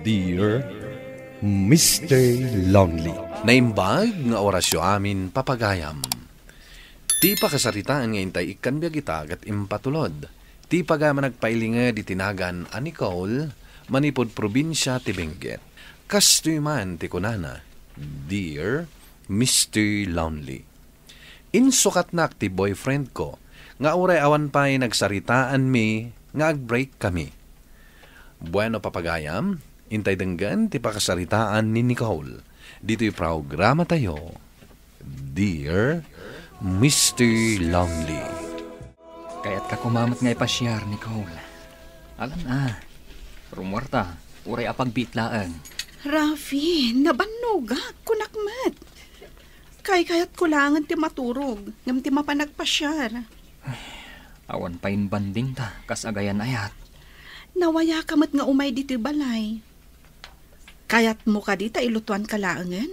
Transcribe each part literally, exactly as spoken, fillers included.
Dear Mister Lonely. Naimbag nga orasyo amin, papagayam. Ti pakasaritaan nga intay ikkan biag ita ket impatulod. Ti pagayam a nagpailinged iti nagan a Nicole, manipud probinsia ti Benguet. Kastoy man ti kunana, "Dear Mister Lonely." Insukatnak ti boyfriend ko nga uray awan pay nagsaritaanmi nga ag-break kami. Bueno, papagayam, intay denggen ti pakasaritaan ni Nicole ditoy programatayo, Dear Mister Lonely. Kayatka koma met nga ipasiar, Nicole. Alan a, rummuarta, uray apagbiit laeng. Rafi, nabannogak, kunak met. Kaykayatko laengen ti maturog, ngem ti mapan agpasiar. Awan pay imbandingta, kas agayan-ayat. Nawayaka met nga umay ditoy balay. Kayatmo kadi ta ilutoanka laengen?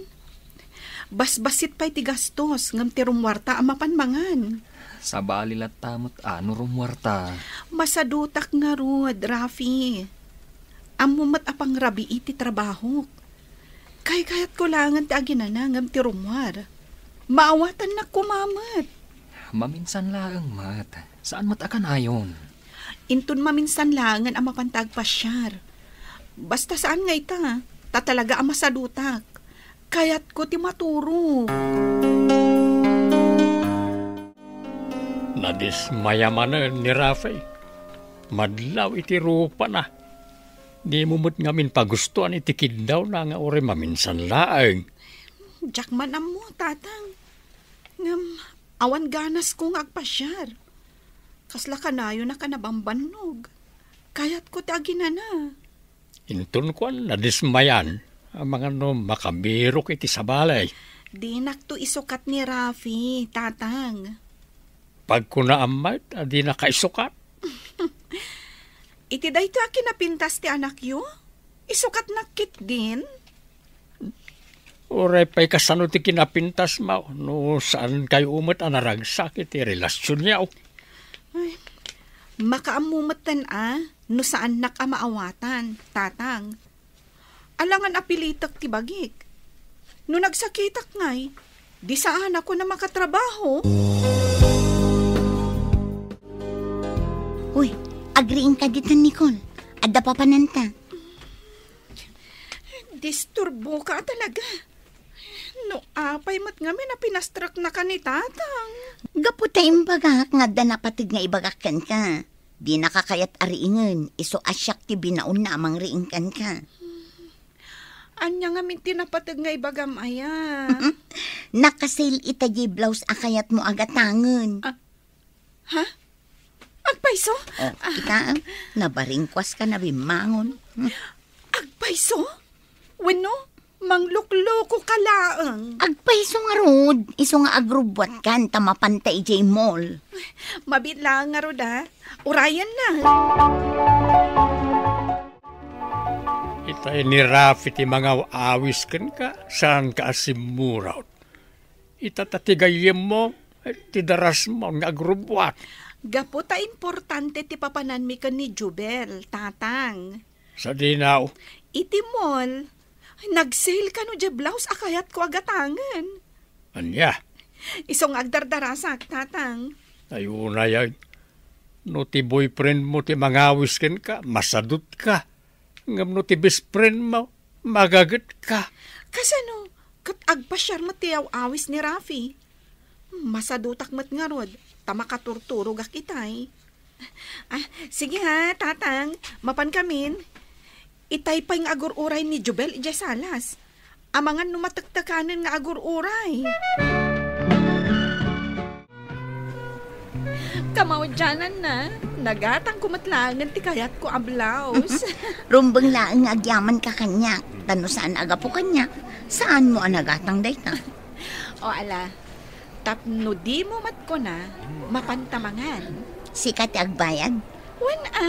Basbassit pay ti gastos, ngem ti rummuarta a mapan mangan. Sabali latta met a no rummuarta. Masadutak ngarud, Rafi. Ammom met a pangrabii ti trabahok. Kaykayatko laengen ti aginana ngem ti rummuar. Maawatannak koma met. Maminsan laeng met. Saan met a kanayon. Inton maminsan laengen a mapanta agpasiar. Basta saan nga ita, ta talaga a masadutak. Kayatko ti maturog. Nadismaya manen ni Rafi. Madlaw iti rupana. Dimo met ngamin pagustoan iti kiddawna nga uray maminsan laeng. Diak man ammo, Tatang. Ngem, awan ganasko nga agpasiar. Kasla kanayon a nabambannog. Kayatko ti aginana. Inton kuan, nadismayan. Amangan no makabirok iti sabali. Dinakto isukat ni Rafi, Tatang. Pagkunaam met a dinaka isukat. Iti daytoy a kinapintas ti anakyo? Isukatnak ketdin? Uray pay kasano ti kinapintasmo, no saankayo met a naragsak iti relasionyo. Ay, makaammo metten a, no saannak a maawatan, Tatang. Alangan a pilitek ti bagik. No nagsakitak ngay, di saanakon a makatrabaho. Uy, agriingka dita, Nicole. Adda papananta. Disturboka talaga. No apay met ngamin a pinastreknaka ni Tatang. Gapu ta imbagak nga adda napateg nga ibagak kenka. Dinaka kayat a riingen, isu a siak ti binaonna a mangriing kenka. Ania ngamin ti napateg nga ibagam aya? Naka-sale ita diay blouse a kayatmo a gatangen. Ah, ha? Agpayso? Oh, ah, kita, ah, nabaringkuaska, nabimmangon. Hmm. Agpayso? Wenno, mangluklokoka laeng? Agpayso ngarud, isu nga agrubbuatkan ta mapanta idiay mall. Mabiit laeng ngarud, ah. Urayenna. Itay ni Rafi ti mangaw-awis kenka, saanka a simmurot. Ita ta ti gayyemmo, ti darasmo nga agrubbuat. Gapu ta importante ti papananmi ken ni Jubel, Tatang. Sadino? Iti mall, nag-sale kano diay blouse a kayatko a gatangen. Ania? Isu nga agdardarasak, Tatang. Ay, unay, ay. No ti boyfriendmo ti mangawis kenka, masadutka. Ngem no ti best friendmo, magagetka. Kasano? Ket agpasiar met ti aw-awis ni Rafi. Masadutak met ngarud, ta makaturturogak itay. Ah, sige ha, Tatang, mapankamin. Itay pay nga agur-uray ni Jubel idiay salas. Amangan no matektekanen nga agur-uray. Kamaudiananna, nagatangko met laengen ti kayatko a blouse. Rumbeng laeng nga agyamanka kaniak, ta no saan a gapu kaniak, saanmo a nagatang dayta. O ala, tapno dimo met kuna, mapanta mangan. Sika ti agbayad? Wen a.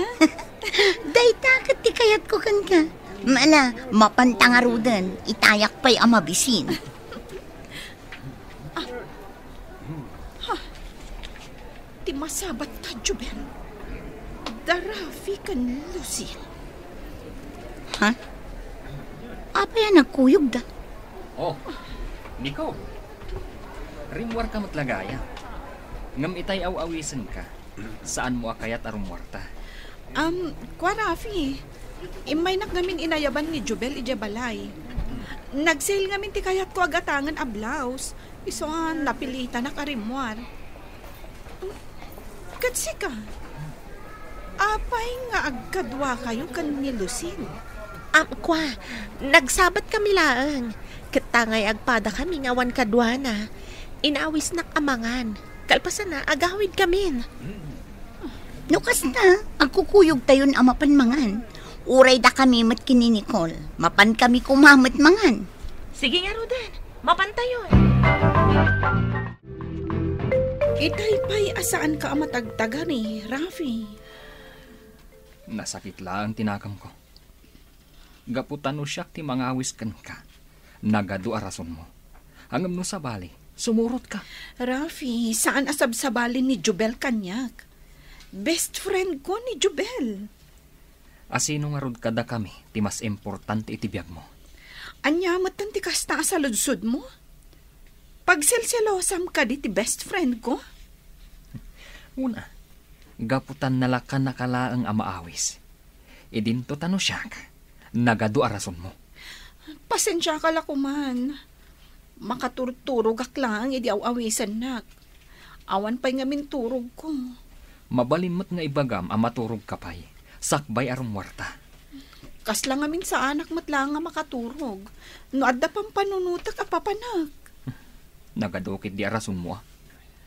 Dayta ket ti kayatko kenka. Mala, mapanta ngaruden, itayak pay a mabisin. Ah. Ha? Ti masabat ta, Jubel. Da Rafi ken Lucille. Ha? Apay a nagkuyogda? Oh, Nicole. Rimmuarka met la gayam. Ngem itay aw-awisenka, saanmo a kayat a rummuarta. Um, kua, Rafi, immaynak ngamin inayaban ni Jubel idiay balay. Nag-sale ngamin ti kayatko a gatangen a blouse. Isu a napilitanak a rimmuar. Ket sika, apay nga agkaduakayo ken ni Lucille? Am, kua, nagsabat kami laeng. Ket tangay agpada kami nga awan kaduana. Inawisnak a mangan. Kalpasanna, agawid kamin. No kasta, agkukuyogtayon a mapan mangan. Uray dakami met ken ni Nicole, mapan kami koma met mangan. Sige ngaruden, mapantayon. Itay pay a saanka a matagtagari, Rafi. Nasakit laeng ti nakemko. Gapu ta no siak ti mangawis kenka, nagadu a rasonmo. Ngem no sabali, sumurotka. Rafi, saan a sabsabali ni Jubel kaniak. Best friend ko ni Jubel. A sino ngarud kadakami ti mas importante iti biagmo? Ania metten ti kasta a saludsodmo? Pagselselosam kadi ti best friend ko? Una, gapu ta nalakannaka laeng a maawis. Idinto ta no siak, nagadu a rasonmo. Pasensiaka la koman. Makaturturogak laeng idi aw-awisennak. Awan pay ngamin turogko. Mabalin met nga ibagam a maturogka pay, sakbay a rummuarta. Kasla ngamin saanak met laeng a makaturog, no adda pampanunotek a papanek. Nagadu ketdi a rasonmo, a.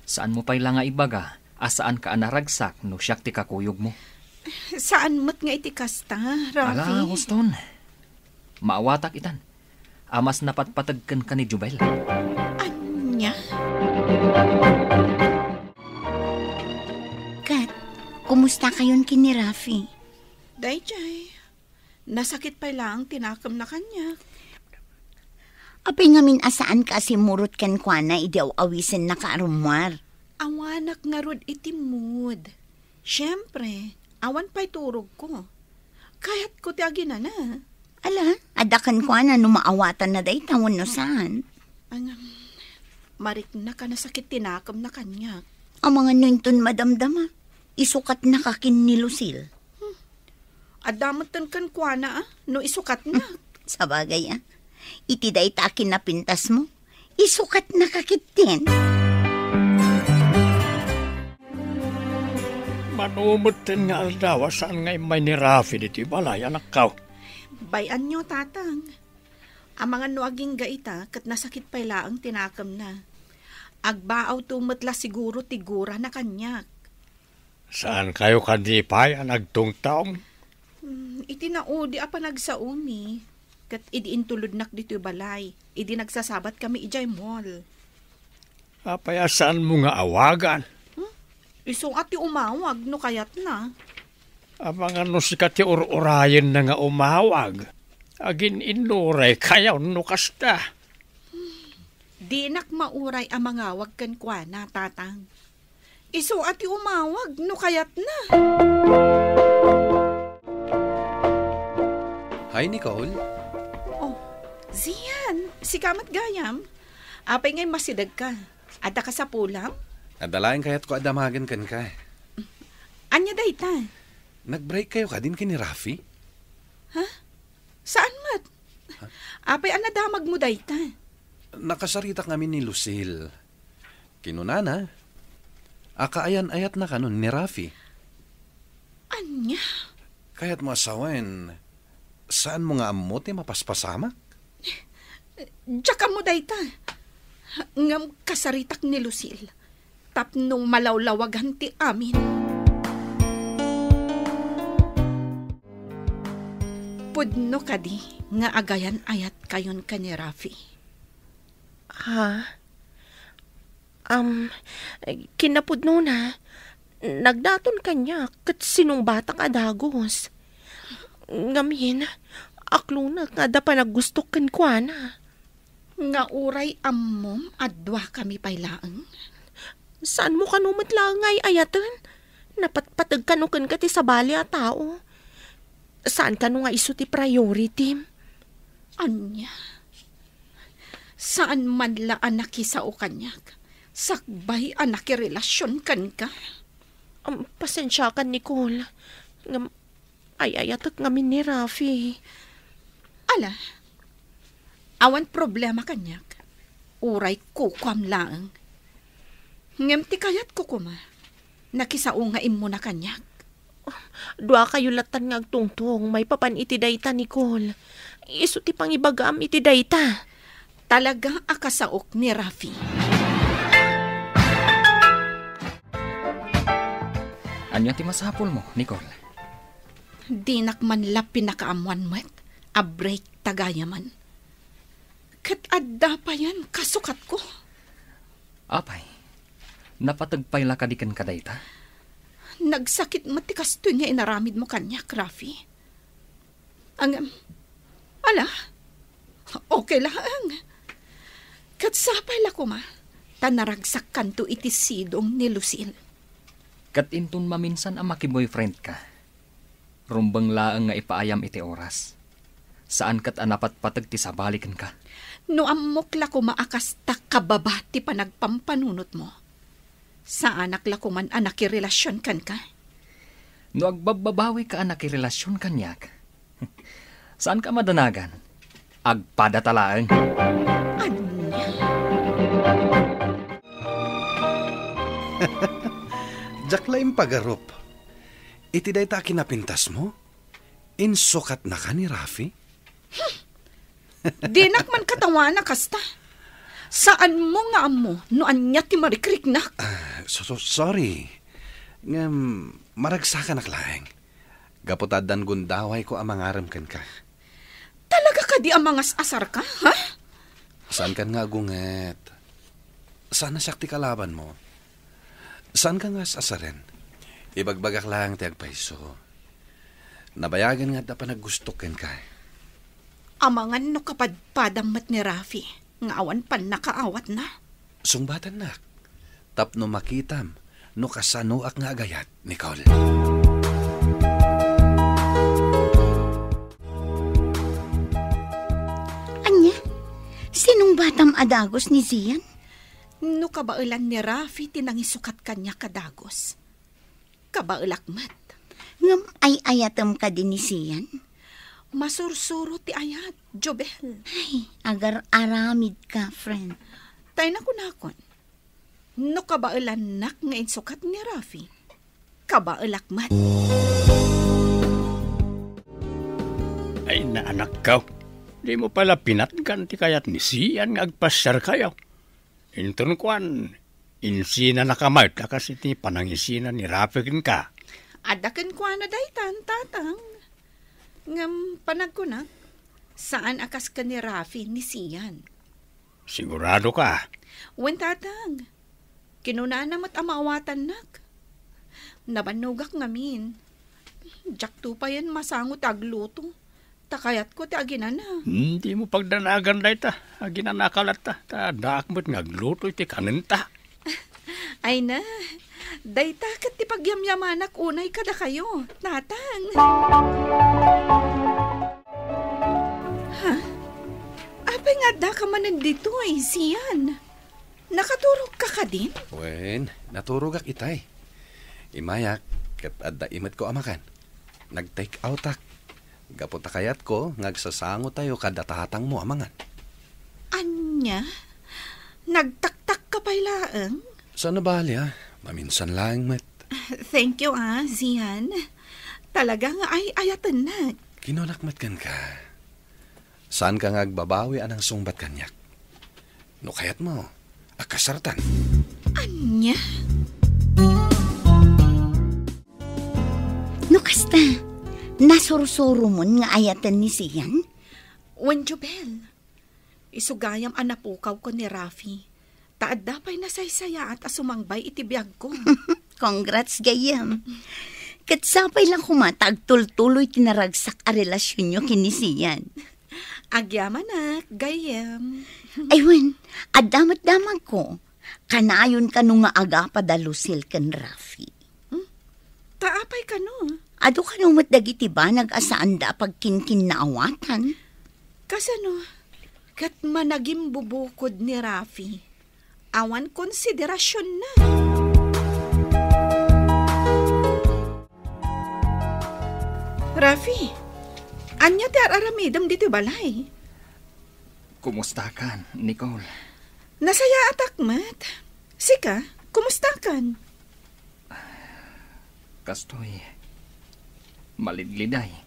Saanmo pay la nga ibaga a saanka a naragsak no siak ti kakuyogmo? Saan met nga iti kasta, Rafi. Ala, Houston. Maawatak itan. A mas napatpateg kenka ni Jubel. Ania? Kat, kumusta kayon ken ni Rafi? Daydiay. Nasakit pay laeng ti nakemna kaniak. Apay ngamin a saanka a simmurot kenkuana idi aw-awisennaka a rummuar? Awanak ngarud iti mood. Siempre, awan pay turogko. Kayatko ti aginana. Ala, adda kenkuana no maawatanna dayta wenno saan. Ang, mariknak a nasakit ti nakemna kaniak. Amangan no inton madamdama, isukatnaka ken ni Lucille. Hmm. Adda metten kenkuana, a, no isukatna. Sabagay, a. Iti dayta a kinapintasmo, isukatnaka ketdin. Mano metten nga aldaw a saan nga immay ni Rafi ditoy balay, anakko? Bay-anyo, Tatang. Amangan no agingga ita, ket nasakit pay laeng ti nakemna. Agbaawto met la siguro ti gurana kaniak. Saankayo kadi pay a nagtungtong? Hmm, iti naudi a panagsaomi, ket idi intulodnak ditoy balay, idi nagsasabatkami idiay mall. Apay a saanmo nga awagan? Hmm? Isu a ti umawag no kayatna. Amangan no sika ti ur-urayenna nga umawag. Agin-innuray kayon no kasta. Dinak mauray a mangawag kenkuana, Tatang. Isu a ti umawag no kayatna. Hi, Nicole. Oh, Zian, sika met gayam. Apay ngay masidegka? Adda kasapulam? Adda laeng kayatko a damagen kenka. Ania dayta? Nag-break kayo kadin ken ni Rafi? Ha? Saan met? Ha? Apay a nadamagmo dayta? Nakasaritak ngamin ni Lucille. Kinunana, a kaayan-ayatna kanon ni Rafi. Ania? Kayatmo a sawen, saanmo nga ammo ti mapaspasamak? Diak ammo dayta. Ngem kasaritak ni Lucille tapno malawlawagan ti amin. Pudno kadi nga agayan-ayatkayon ken ni Rafi? Ha? Am, kinapudnona, nagdaton kaniak ket sinungbatak a dagus. Ngamin, aklonek nga adda panaggustok kenkuana. Nga uray ammom a duakami pay laeng? Saanmo kano met laeng nga ay-ayaten? Napatpateg kano kenka ti sabali a tao. Saan kano nga isu ti priority? Ania? Saan man la a nakisao kaniak, sakbay a nakirelasion kenka? Am, pasensiakan, Nicole. Ngem, ay-ayatek ngamin ni Rafi. Ala, awan problema kaniak. Uray kukuam laeng. Ngem ti kayatko koma, nakisao nga immuna kaniak. Duakayo lattan nga agtungtong maipapan iti dayta, Nicole. Isu ti pangibagam iti dayta. Talaga a kasaok ni Rafi. Ania ti masapulmo, Nicole? Dinak man la pinakaammoan met a break ta gayamen. Ket adda payen kasukatko. Apay, napateg pay la kadi kenka dayta? Nagsakit met ti kastoy nga inaramidmo kaniak, Rafi. Ngem, ala, okay laeng. Ket sapay la koma, ta naragsakkanto iti sidong ni Lucille. Ket inton maminsan a makiboyfriend ka, rumbeng laeng nga ipaayam iti oras. Saan ket a napatpateg ti sabali kenka. No ammok la koma a kasta kababa ti panagpampanunotmo, saanak la koman a nakirelasion kenka. No agbabbabawi ka a nakirelasion kaniak, saan ka madanagan. Agpada ta laeng. Ania? Diak la impagarup. Iti dayta a kinapintasmo, insukatnaka ni Rafi? Dinak man katawana kasta. Saanmo nga ammo no ania ti marikriknak. Ah, so, so, sorry. Ngem, maragsakanak laeng. Gapu ta addan gundawayko a mangarem kenka. Talaga kadi a mangas-asarka, ha? Saankan nga agunget. Saan a siak ti kalabanmo. Saanka nga as-asaren. Ibagbagak laeng ti agpayso. Nabayagen nga adda panaggustok kenka. Amangan no kapadpadam met ni Rafi nga awan pannakaawatna. Sungbatannak tapno makitam no kasanoak nga agayat, Nicole. Ania? Sinungbatam a dagus ni Zian? No kabaelan ni Rafi ti nangisukat kaniak a dagus, kabaelak met. Ngem ay-ayatem kadi ni Zian? Masursuro ti ayat, Jobel. Ay, agar-aramid ka, friend. Tay nakunakon, no kabaelannak nga insukat ni Rafi, kabaelak met. Ay, naanakko. Dimo pala pinatgan ti kayat ni Zian nga agpasiarkayo. Inton kuan, insinanaka met a kas iti panangisina ni Rafi kenka. Adda kenkuana daytan, Tatang. Ngem panagkunak, saan a kas ken ni Rafi ni Zian. Sigurado ka? Wen, Tatang. Kinunana met a maawatannak. Nabannogak ngamin. Diakto payen masango ti agluto. Ta kayatko ti aginana. Hmm, dimo pagdanagan dayta. Aginanaka latta. Ta addaak met nga agluto iti kanenta. Ay na, dayta ket ti pagyamyamanak unay kadakayo, Tatang. Ha? Apay nga addaka manen ditoy, Zian? Nakaturogka kadin? Wen, naturogak itay. Immayak, ket adda imetko a makan. Nag-take outak. Gapu ta kayatko nga agsasangotayo kada tatangmo a mangan. Ania? Nagtaktakka pay laeng? Saan a bali, a. Maminsan laeng met. Thank you, a, Zian. Talaga nga ay-ayatennak. Kinunak met kenka. Saanka nga agbabawi a nangsungbat kaniak. No kayatmo, agkasartan. Ania? No kasta, nasursuromon nga ayaten ni Zian? Wen, Jobel. Isu gayam a napukawko ni Rafi. Ta adda pay nasaysayaat a sumangbay iti biagko. Congrats, gayyem. Ket sapay la koma ta agtultuloy ti naragsak a relasionyo ken ni Zian. Agyamanak, gayyem. Ay wen, adda met damagko. Kanayon kano nga agapa da Lucille ken Rafi. Hmm? Ta apay kano? Adu kano met dagiti banag a saanda a pagkinkinnaawatan? Kasano ket managimbubukod ni Rafi? Awan konsiderasionna. Rafi, ania ti ar-aramidem ditoy balay? Kumustakan, Nicole? Nasayaatak met. Sika, kumustakan? Kastoy, malidliday.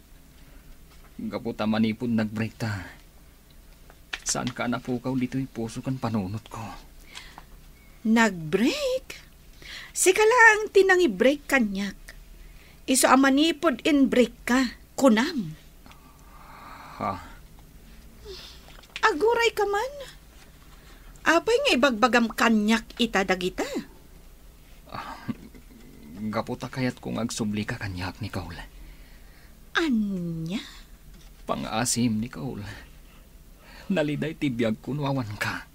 Gapu ta manipud nag-break ta, saanka a napukaw ditoy puso ken panunotko. Nag-break? Sika laeng ti nangi-break kaniak. Isu a manipud in-break ka, kunam. Ha? Aguray ka man. Apay nga ibagbagam kaniak ita dagita? Ah, gapu ta kayatko nga agsublika kaniak, Nicole. Ania? Pangaasim, Nicole. Naliday ti biagko no awanka.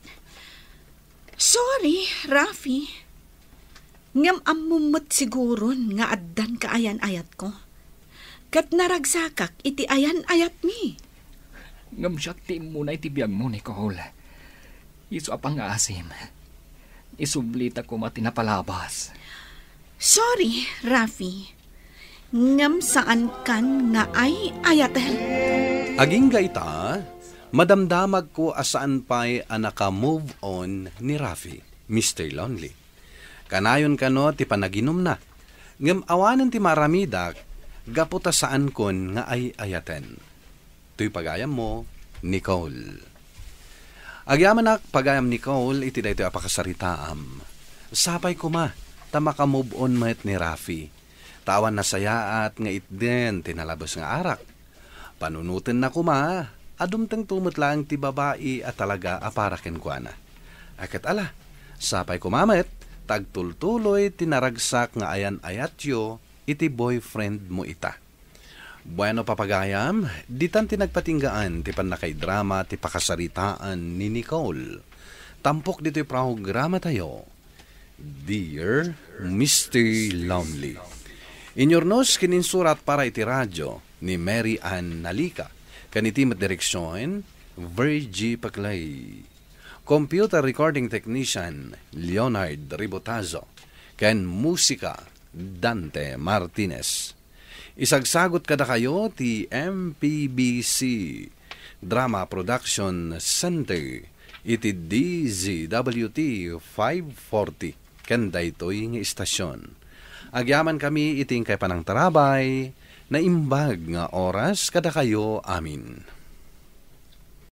Sorry, Rafi. Ngem ammom met siguron nga addanka ayan-ayatko. Ket naragsakak iti ayan-ayatmi. Ngem siak ti immuna iti biagmo, Nicole. Isu a pangaasim, isublita koma ti napalabas. Sorry, Rafi. Ngem saankan nga ay-ayaten. Agingga ita, madamdamagko a saan pay a naka-move on ni Rafi, Mister Lonely. Kanayon kano ti panaginumna, ngem awanen ti maaramidak gapu ta saankon nga ay-ayaten. Toy pagayammo, Nicole. Agyamanak, pagayam Nicole, iti daytoy a pakasaritaam. Sapay koma ta maka-move on met ni Rafi. Ta awan nasayaat nga itden ti nalabes nga arak. Panunotenna koma a dumtengto met laeng ti babai a talaga a para kenkuana. A ket ala, sapay koma met ta agtultuloy ti naragsak nga ayan-ayatyo iti boyfriend mo ita. Bueno, papagayam, ditan ti nagpatinggaan ti pannakaidrama ti pakasaritaan ni Nicole. Tampok ditoy programatayo, Dear Mister Lonely. Inyurnos ken insurat para iti radio ni Mary Ann Nalica, ken iti met direksion, Virgie Paclay. Computer recording technician, Leonard Ribotazo, ken musika, Dante Martinez. Isagsagot kadakayo ti M P B C Drama Production Center iti D Z W T five forty ken daytoy nga istasyon. Agyamankami iti inkay panangtarabay, naimbag nga oras kadakayo amin.